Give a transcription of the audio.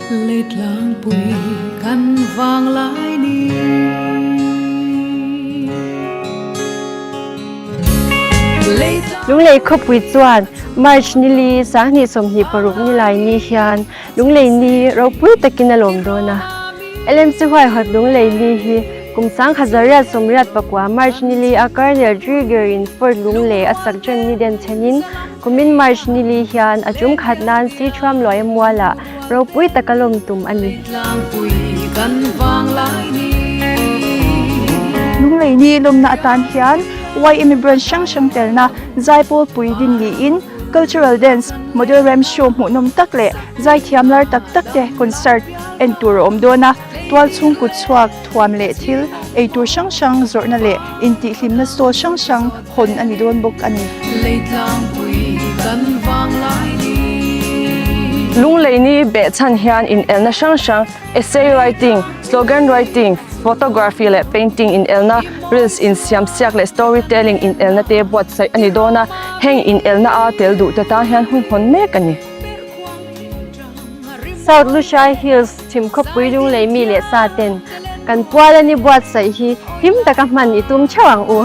Leitlangpui kan vanglai ni. Lunglei khawpui chuan March nili 2026 nilai ni hian Lunglei ni ropui takin a lawm dawn a. LMC huaihawt Lunglei ni hi kum 1889 March nili a Colonel Drieger in Fort Lunglei a sak ṭan ni den chhenin kumin March nili hian a ṭum khat nan Siṭhuam Luaia mualah ropui taka lawm tum a ni. Lunglei ni lawmna atan hian YMA branch hrang hrang telna Zaipawl pui din niin Cultural Dance, Model Ram Show hmuhnawm tak leh zaithiam lar tak tak te concert en tur a awm dawn a, tualchhung kut chhuak thuam leh thil ei tur hrang hrang zawrhna leh intihhlimna stall hrang hrang hawn a ni dawn bawk a ni. Lungleini behchhan hian inelna hrang hrang essay writing, slogan writing, photography leh painting inelna, reels insiam siak leh storytelling inelna te buatsaih a ni dawn a, heng inelna a tel duh te tan hian hun hawn mek a ni. South Lushai Hills chhim khawpui lunglei mi leh sa ten kan pual a ni buatsaih hi hlim taka hman i tum theuh ang u.